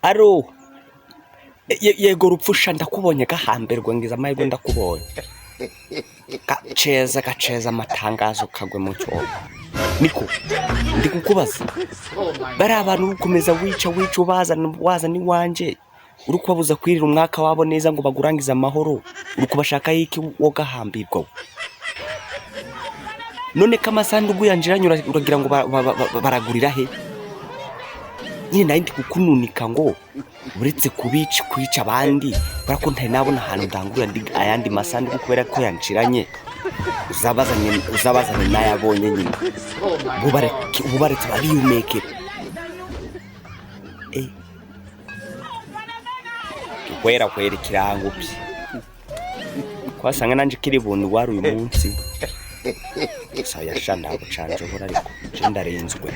Aro, yego rupfusha, ndakubonye gahambirwa, ngize amahirwe ndakubonye. Gaceza gaceza amatangazo kagwe mu cyobo. Niko ndi kukubaza, bariya abantu uri gukomeza wica wica, ubazana wazana iwanje, uri kubabuza kwirira umwaka wabo neza ngo bagurangize amahoro, uri kubashaka iki wo gahambirwa we? None ko amasanduku yanjiranye, uragira ngo baragurira he? Nyine nari ndi kukununika ngo uretse kubica, kwica abandi, kubera ko ntari nabona ahantu ndangurira ayandi masanduku kubera ko yanshiranye. Uzabazanye n'ayabonye nyine, ubu baretse bariyumekera. Hwera hwera ikirango bye kwasanga nanje kiri buntu wari uyu munsi. Sawa yasha, ntabwo canjobora, ariko je ndarenzwe.